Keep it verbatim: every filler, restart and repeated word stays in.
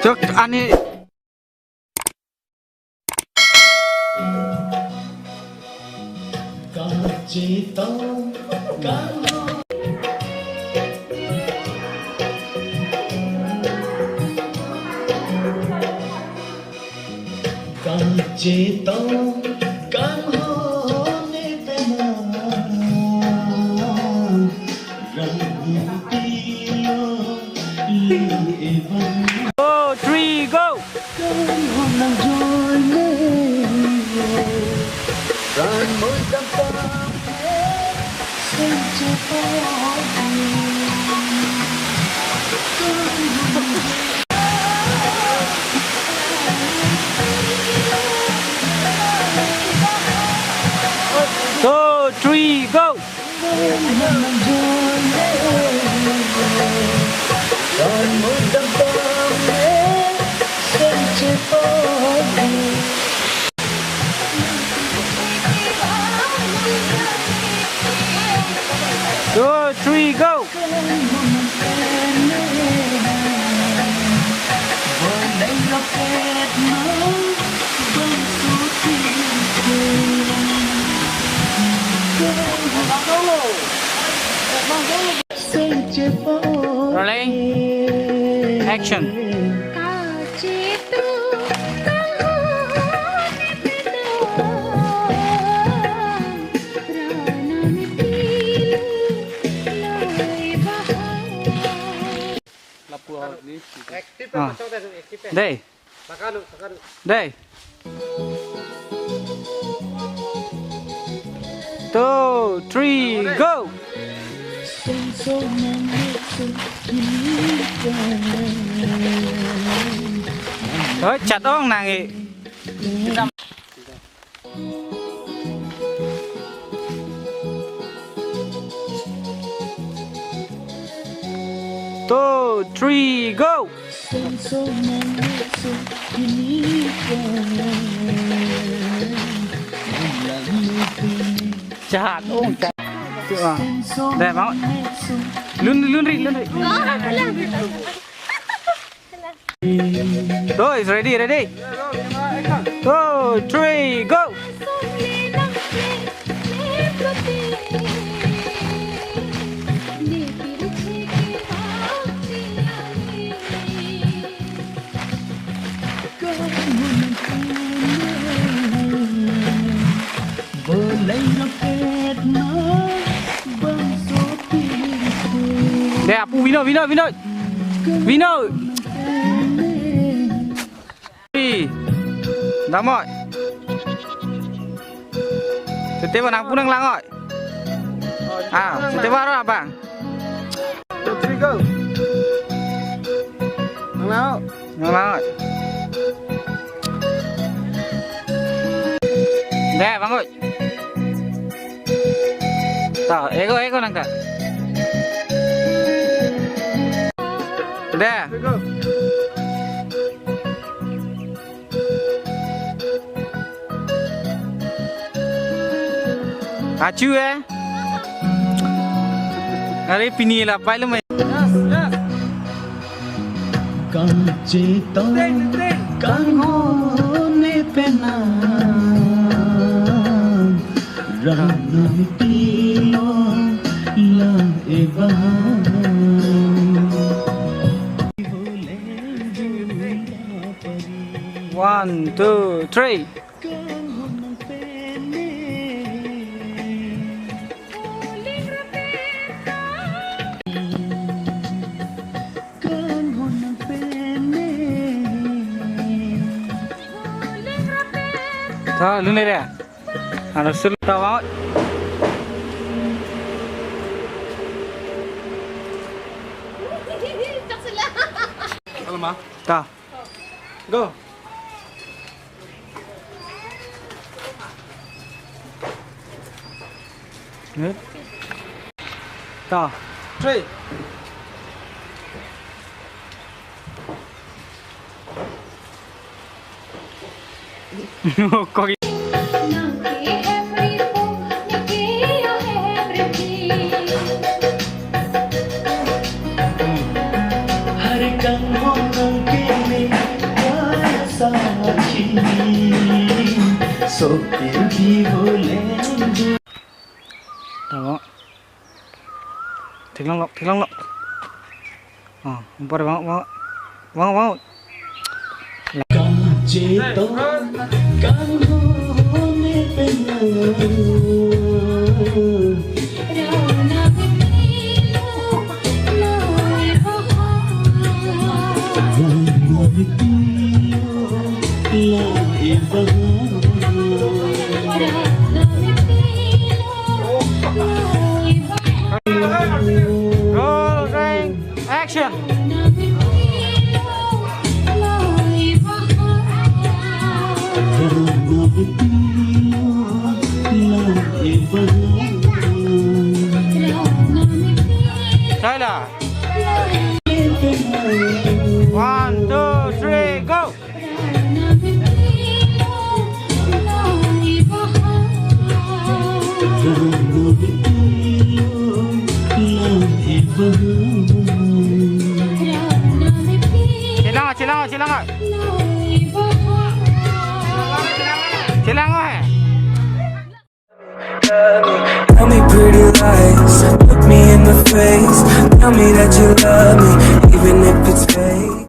Chok ani. Kachetong kanghon ne penang, rang pilo le evan. Two, three, go! Kanghon nangjoine, rang moi dam tam, seng chepagi. Two, three, go! Two, three, go! Rolling. Action. Ah. Dei. Dei. Two, three, go! Oi, chat ong nang e. Two, three, go! Chat ong, chat. Dei, mau. Lun, lun ri, lun ri. Two, is ready, ready? Two, three, go! Dei, apu, vino, vino, vino. Vino. Ui. Damoi. Tete ba nangpu nanglang oi. Ah, tete ba ro abang. Two, three, go. Nanglang oi. Nanglang oi. Dei, bang oi. Ta, ego, ego nangka. Dei. Achu e. Are pini la pai lo mai. Yes, yes. Kachetong kanghon ne penang, rang pilo le evan. One, two, three. Ta, lun ri. Ano sul ta wa. Alma. Ta. Go. Eh? Ta. Three. Kok. Tamo. Theklonglo, theklonglo. Oh, umpar bang, bang, bang, bang. Rolling, action. Saila. One, two, three, go. Chelang, chelang, chelang. Chelang, eh. Tell me pretty lies, look me in the face. Tell me that you love me, even if